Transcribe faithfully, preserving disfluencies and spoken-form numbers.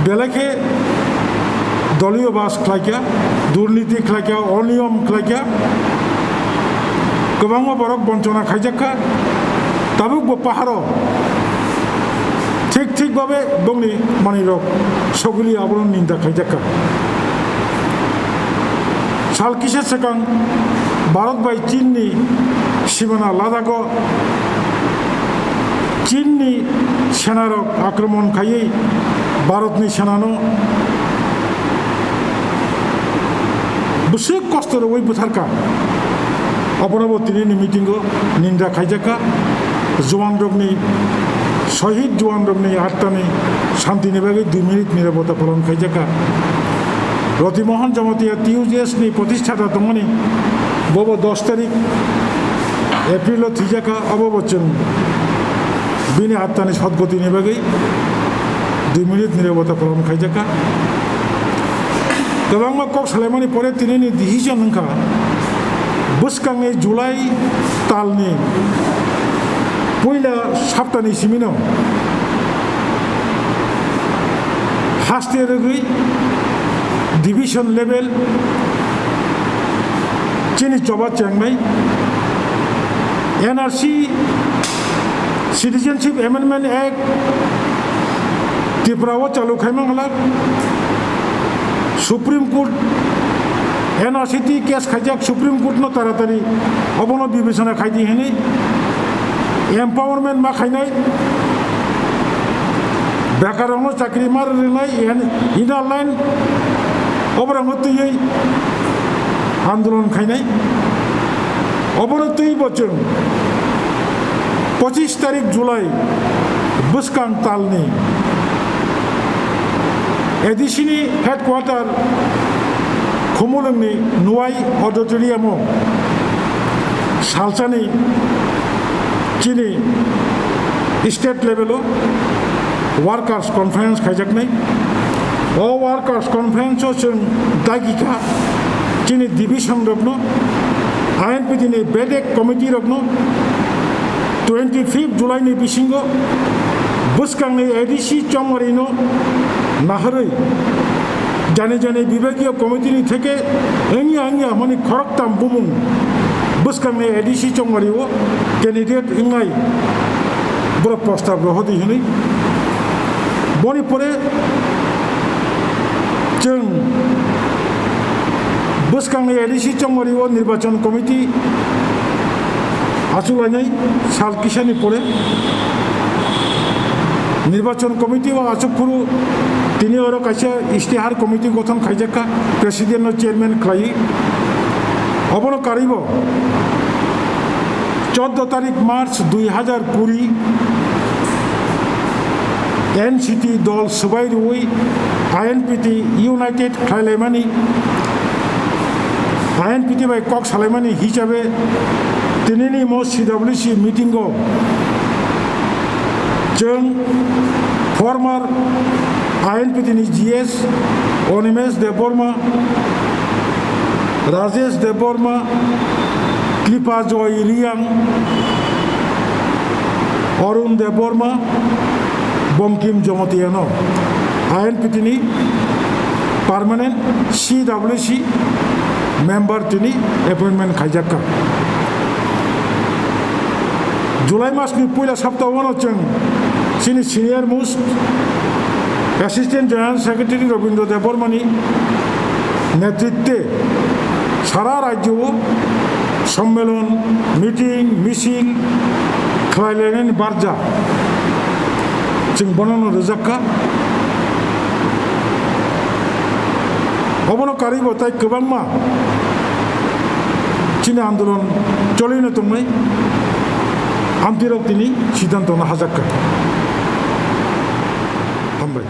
Belai khe doliyo bas khlaikha, durniti khlaikha, oniyom khlaikha, kwbangma borok bonchona khaijakha, tabuk bo paharo thik thik babe bongni manwirok soguli abono ninda khaijakha. Sal kisa swkang Bharat bai Chinni simana Ladago Chinni senarok akromon khaiwi Bharatni senano bwswk kosto rwui bwtharkha. Abono bo tinini meetingo ninda khaijakha. Juanrokni, sohid juanrokni attani santini bagwi dui minute nirobota palon khaijakha. Roti Mohan Jamatia T U J S ni protistata tongmani, bobo dos tarik April o thwijakha, obo bo chwng bini attani sotgotini bagwi dui minute nirobota palon khaijakha. Kwbangma kok salaimani pore tinini decision wngkha, bwskangni July talni puila saptani simino haste rwgwi division level chini choba chengnai N R C, Citizenship Amendment Act Tripura o chalu khaimang la, Supreme Court N R C T case khaijak, Supreme Court no taratari obono bibechona khaidi hinwi empowerment ma khainai, bekarrokno chakri ma rwnai, en-, inner line oborokno twiwi andolon khainai. Obono twi bo chwng pochis tarik July bwskang talni A D C ni headquarter Khumulwngni Nuai Auditorium o salsani chini state level o workers conference khaijaknai. O workers conference o chwng dagi kha chini division rokno, I N P T ni bedek committee rokno twenty fifth July ni bisingo bwskangni A D C chongmari no naharwi jani jani bibhagiyo committee ni theke wngya wngya mani khoroktham bumung bwskangni A D C chongmari o candidate wngnai borok prostab rohodi hinwi. Boni pore chwng bwskangni A D C chongmari o nirbachon committee achuk lainai sal kisani pore. Nirbachon committee o achuk phuru tini oro kaisa istihar committee gothon khaijakha, president no chairman khlaiwi. Obono karwi bo chordo tarik March dui hazar kuri N C T dol swbai rwui I N P T united khlailaimani, I N P T bai kok salaimani hisabe tinini mo C W C meeting o chwng former I N P T ni G S Animesh Debbarma, Rajesh Debbarma, Kripa Joy Reang, Arun Debbarma, Bankim Jamatia no I N P T ni permanent C W C member tini appointment khaijakha. July mas ni puila sapta o no chwng chini senior most Assistant General Secretary Rabindra Debbarma ni netritwe sara rajyo o sommilon, meeting, misil khlailainani barja chwng bono no rwjakha. Obono karwi bo tai kwbangma chini andolon cholino tongnai amtwirok tini siddhanto no hajakha. Hambai.